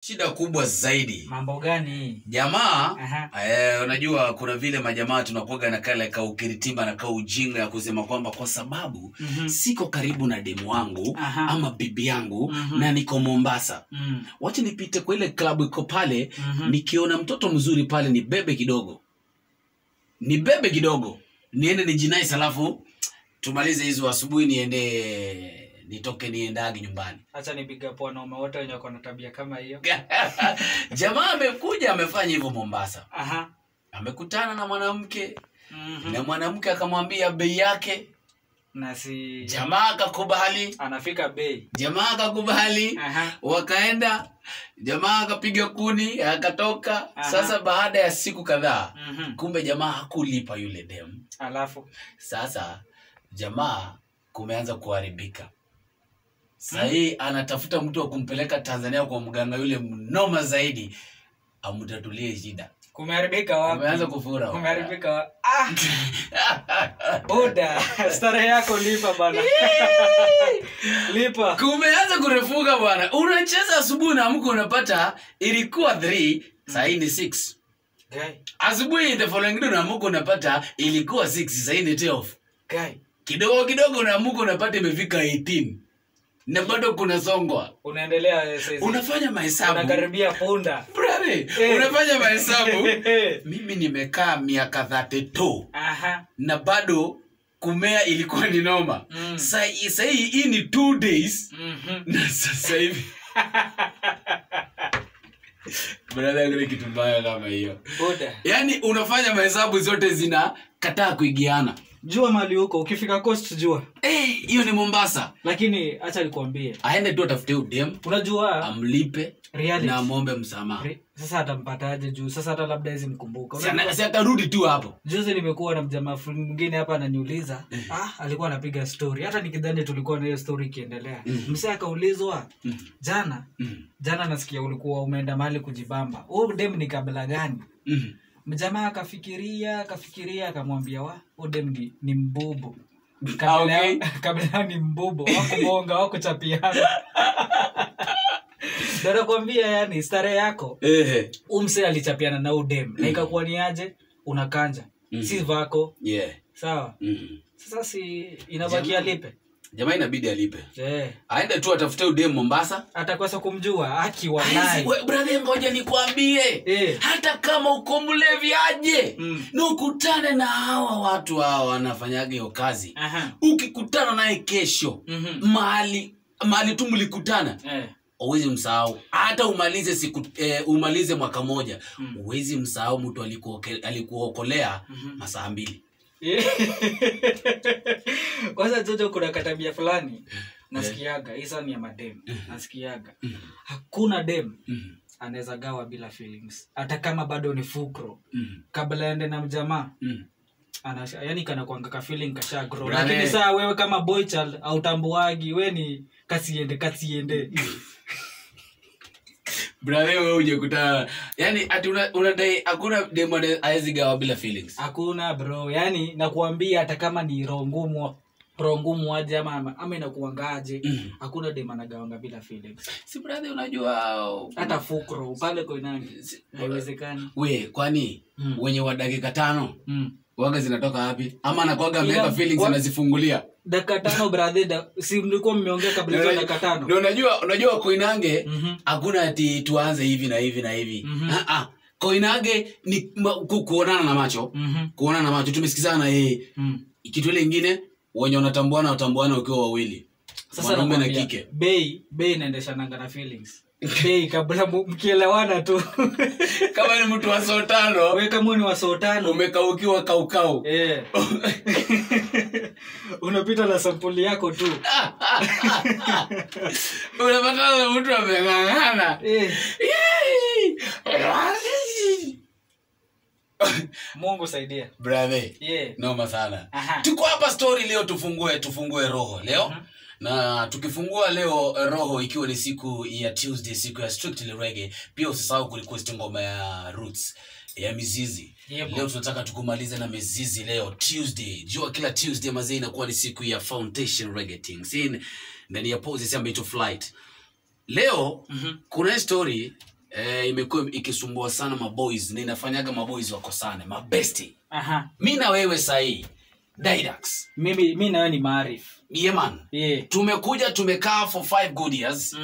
Shida kubwa zaidi. Mambo gani? Jamaa, unajua kuna vile majamaa tunakuwaga na kale ka ukiritimba na ka ujinga ya kusema kwamba kwa sababu siko karibu na demu wangu ama bibi yangu na niko Mombasa. Wacha nipite kwa ile klabu iko pale, nikiona mtoto mzuri pale nibebe kidogo. Nibebe kidogo. Niende nijinais alafu tumalize hizo asubuhi niende nitoke niendage nyumbani. Acha nipige poa na wote wenye wako na tabia kama hiyo. Jamaa amekuja amefanya hivyo Mombasa. Amekutana na mwanamke. Na mwanamke akamwambia bei yake. Na si jamaa akakubali. Anafika bei. Jamaa akakubali. Wakaenda, jamaa akapiga kuni, akatoka. Sasa baada ya siku kadhaa, kumbe jamaa hakulipa yule dem. Alafu sasa jamaa kumeanza kuharibika. Sasa anatafuta mtu wa kumpeleka Tanzania kwa mganga yule mnoma zaidi amtatulie shida. Kumeharibika wapi? Kumeanza kufura. Kumeharibika wapi? Boda, starehe yako lipa bana. Lipa. Kumeanza kurefuka bwana. Unacheza asubuhi na amko unapata ilikuwa 3, sasa ni 6. Guy. Asubuhi the following day na amko unapata ilikuwa 6, sasa ni 12. Guy. Kidogo kidogo na amko unapata imefika 18. Na bado kuna songwa. Unaendelea sasa. Unafanya mahesabu. Unakaribia punda. Brother, unafanya mahesabu. Mimi nimekaa miaka 32. Na bado kumea ilikuwa ni noma. Sasa hii ni 2 days. Na sasa hivi. Brother, kuna kitu mbaya kama hiyo. Boda. Yaani unafanya mahesabu zote zinakataa kuigiana. Jua mali huko, ukifika coast jua. Hiyo ni Mombasa. Lakini acha nikwambie. Aende tu atafute udem. Unajua amlipe reality. Na muombe msamaha. Sasa atampataje juu? Sasa hata labda hizi mkumbuka. Si atarudi tu hapo. Juzi nimekuwa na mjamaa mwingine hapa ananiuliza, alikuwa anapiga story. Hata nikidhani tulikuwa na hiyo story ikiendelea. Msee akaulizwa, jana jana nasikia ulikuwa umeenda mahali kujibamba. Huyo dem ni kabila gani? Mjamaa akafikiria akamwambia wa udem ni mbubu. Kabla ni mbubu, wakubonga wakuchapiana. Ndio nakwambia yani starehe yako. Umse alichapiana na udem. Na ikakuwa ni aje unakanja. Si vako. Sawa. Sasa si inabaki alipe. Jamaa inabidi alipe. Aende tu atafute udem Mombasa. Atakosa kumjua haki walai. Brother, ngoja nikwambie. Hata kama uko mlevi aje, na ukutane na hawa watu hawa wanafanyaga hiyo kazi. Ukikutana naye kesho, mahali tu mlikutana, huwezi msahau. Hata umalize siku, umalize mwaka moja, huwezi msahau mtu alikuokolea masaa 2. Kwanza jojo kuna katabia fulani nasikiaga, hii ni ya madem. Nasikiaga hakuna dem anaweza gawa bila feelings, hata kama bado ni fukro. Kabla aende na mjamaa yani kana kuanga ka feeling kasha grow. Lakini saa wewe kama boy child hautambuagi, wewe ni kasiende. Brother, wewe uje yani ati unadai hakuna demo haezi gawa bila feelings. Hakuna bro. Yani nakuambia hata kama ni roho ngumu aje ama inakuangaje, hakuna demo anagawanga bila feelings. Si brother, unajua hata fukro pale kwa nani haiwezekani. We kwani wenye wa dakika 5 waga zinatoka wapi? Ama anakuaga ameweka feelings anazifungulia. Dakika 5 brother, si mlikuwa mmeongea kabla ya dakika 5. Ndio unajua Koinange hakuna ati tuanze hivi na hivi na hivi. Koinange ni kuonana na macho. Kuonana na macho tumesikizana na yeye. Kitu ile nyingine wenye wanatambuana watambuana ukiwa wawili. Sasa mwanaume na kike. Bei inaendeshana na feelings. Bei kabla mkielewana tu. Kama ni mtu wa saa 5, wewe kama ni wa saa 5 umekaukiwa kaukau. Unapita na sampuli yako tu. Unapata na mtu ameng'ang'ana. Mungu saidia. Brother. Noma sana. Tuko hapa story leo, tufungue roho leo. Na tukifungua leo roho ikiwa ni siku ya Tuesday, siku ya Strictly Reggae, pia usisahau kurequest ngoma ya Roots ya Mizizi. Leo tunataka tukumalize na Mizizi leo Tuesday. Jua kila Tuesday mazee inakuwa ni siku ya Foundation Reggae Things. In ndani ya pause ambayo to flight. Leo kuna story Imekuwa ikisumbua sana maboys na inafanyaga maboys wakosane, mabesti. Aha. Mimi na wewe sahi Didax. Mimi na wewe ni maarifu. Yeah man. Yeah. Tumekuja tumekaa for 5 good years.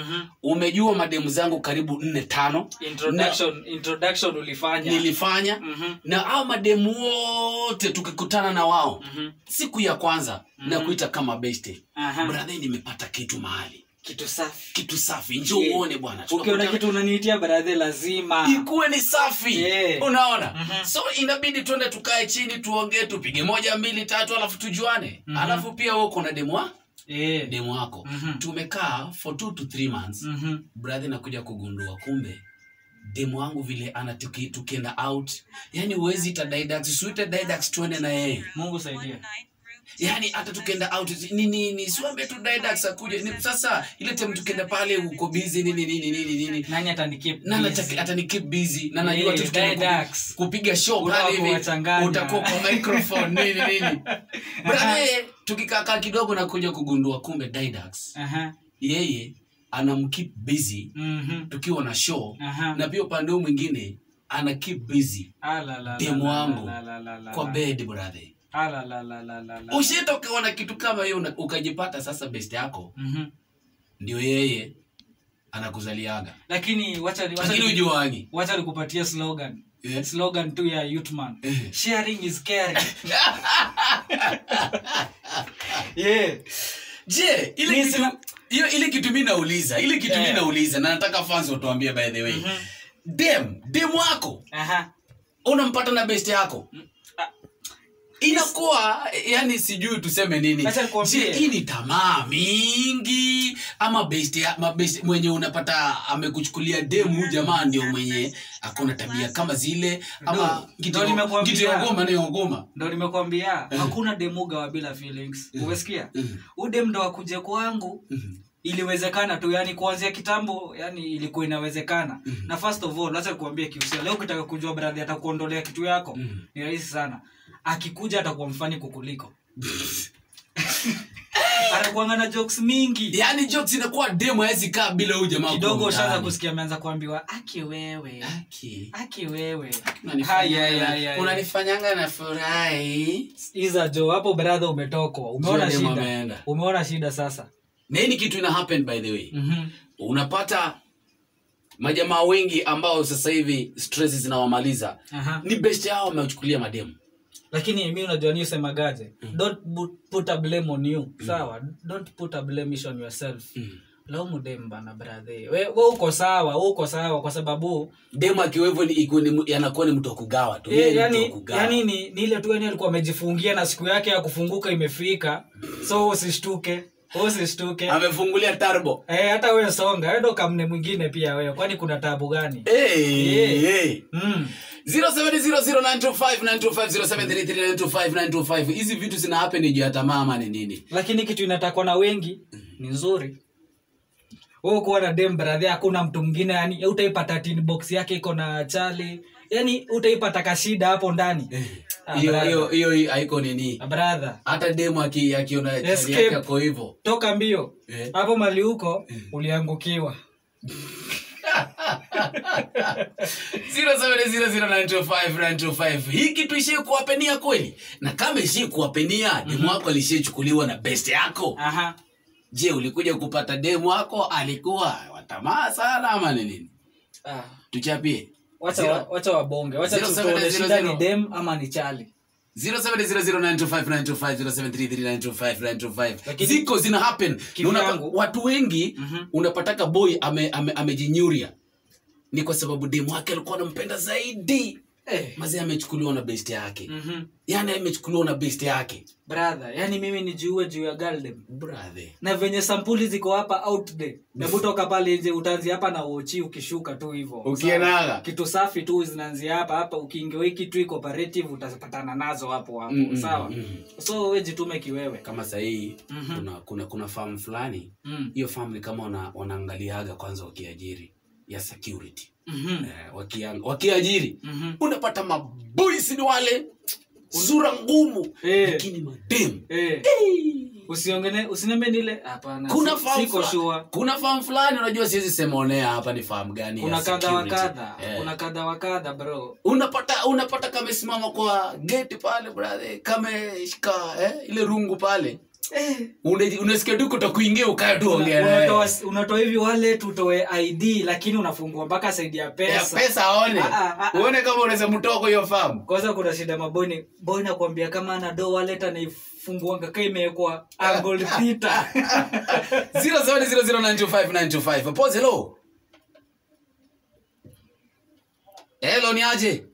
Umejua mademu zangu karibu 4 5. Introduction ulifanya. Nilifanya. Na hao mademu wote tukikutana na wao. Siku ya kwanza na kuita kama besti. Brother, nimepata kitu mahali. Kitu safi. Kitu safi. Njoo uone bwana. Ukiona kitu unaniitia brother lazima ikuwe ni safi. Unaona? So inabidi tuende tukae chini tuongee, tupige 1 2 3 alafu tujuane. Alafu pia wewe uko na demu demu wako. Tumekaa for 2 to 3 months. Brother nakuja kugundua kumbe demu wangu vile tukienda out, yani huwezi ita Didax, suite Didax tuende na yeye. Mungu saidia. Yani hata tukienda out nini siwambe tu Didax akuje. Ni sasa ile time tukienda pale uko busy nini. Nani atanikeep busy? Nani atanikeep busy? Na najua tu tukienda kupiga show pale hivi utakuwa kwa microphone nini. Brother, tukikaa kidogo na kuja kugundua kumbe Didax. Yeye anamkeep busy tukiwa na show na pia upande mwingine ana keep busy. Demu wangu kwa bed brother. Ushitokewa na kitu kama hiyo ukajipata sasa best yako. Ndio yeye anakuzaliaga. Lakini wacha nikupatie slogan. Slogan tu ya Youthman. Sharing is caring. Yeah. Je, ile kitu mimi nauliza, mimi nauliza na nataka fans watuambie by the way. Dem wako. Unampata na best yako. Inakuwa yani sijui tuseme nini. Je, hii ni tamaa mingi ama best mwenye unapata amekuchukulia demu jamaa ndio mwenye akona tabia kama zile ama kitu yogoma na yogoma? Ndio nimekwambia hakuna demu gawa bila feelings. Umesikia? Udem ndo akuje kwangu. Iliwezekana tu, yani kuanzia kitambo, yani ilikuwa inawezekana. Na first of all, acha nikuambie kiusia. Leo ukitaka kujua brother atakuondolea kitu yako, ni rahisi sana. Akikuja atakuwa mfani kukuliko. Anakuanga na jokes mingi. Yani jokes inakuwa demo haizi kaa bila huyu jamaa. Kidogo ushaanza kusikia ameanza kuambiwa aki wewe. Aki wewe. Unanifanyanga na furahi. Iza jo hapo brother umetokwa. Umeona shida. Umeona shida sasa. Na hii kitu ina happen by the way. Unapata majamaa wengi ambao sasa hivi stress zinawamaliza. Ni best yao wamechukulia mademu. Lakini mimi unajua ni usemagaje? Don't put a blame on you. Sawa? Don't put a blame on yourself. Laumu dem bana brother. Wewe uko sawa, uko sawa kwa sababu dem akiwepo ni anakuwa ni mtu kugawa tu. Yani ni ile tu yani alikuwa amejifungia na siku yake ya kufunguka imefika. So usishtuke. Usishtuke. Amefungulia turbo. Hata wewe songa, wewe ndo kamne mwingine pia wewe. Kwani kuna taabu gani? 0700925925 0733925925. Hizi vitu zina happen juu ya tamaa ama ni nini? Lakini kitu inatakwa na wengi ni nzuri. Wewe uko na dem brother, hakuna mtu mwingine yani utaipata tin box yake iko na chali. Yani utaipata kashida hapo ndani. Hiyo haiko nini? Brother. Hata demu akiona chali yake kwa hivyo. Toka mbio. Hapo mali huko uliangukiwa. 0700925925. Hii kitu ishie kuwapenia kweli? Na kama ishie kuwapenia, demu wako alishachukuliwa na best yako. Je, ulikuja kupata demu wako alikuwa watamaa sana ama ni nini? Tuchapie. Wacha wabonge. Wacha tuone shida ni dem ama ni chali. 0700925925 0733925925. Ziko zina happen. Watu wengi unapataka boy amejinyuria. Ni kwa sababu demu wake alikuwa anampenda zaidi. Mazee amechukuliwa na best yake. Yani amechukuliwa na best yake. Brother, yani mimi nijiue juu ya girl brother. Na venye sampuli ziko hapa out there. Na butoka pale nje utaanzia hapa na uochi ukishuka tu hivyo. Ukiendaga. Kitu safi tu zinaanzia hapa hapa ukiingia wiki tu cooperative utapatana nazo hapo hapo. Sawa. So wewe jitume kiwewe. Kama sasa hii kuna farm fulani. Hiyo farm ni kama wanaangaliaga kwanza wakiajiri ya security. Wakiajiri unapata maboys ni wale sura ngumu lakini madem. Usiongene, usiniambie nile. Hapana. Kuna farm Siko sure. Kuna farm fulani, unajua siwezi sema onea hapa ni farm gani ya Kuna kadha wa security. kadha. Eh. Kuna kadha wa kadha, bro. Unapata kamesimama kwa gate pale, brother, kameshika ile rungu pale. Unasikia tu kutokuingia ukae tu ongea naye. Unatoa hivi wallet utoe ID, lakini unafungua mpaka saidi ya Ya pesa. pesa aone. Ah. Uone kama unaweza mtoa kwa hiyo farm. Kwanza kuna shida maboni. Boy nakwambia kama ana do wallet anaifunguanga kama imewekwa angle theta. 0700925925. Pause, hello. Hello, ni aje?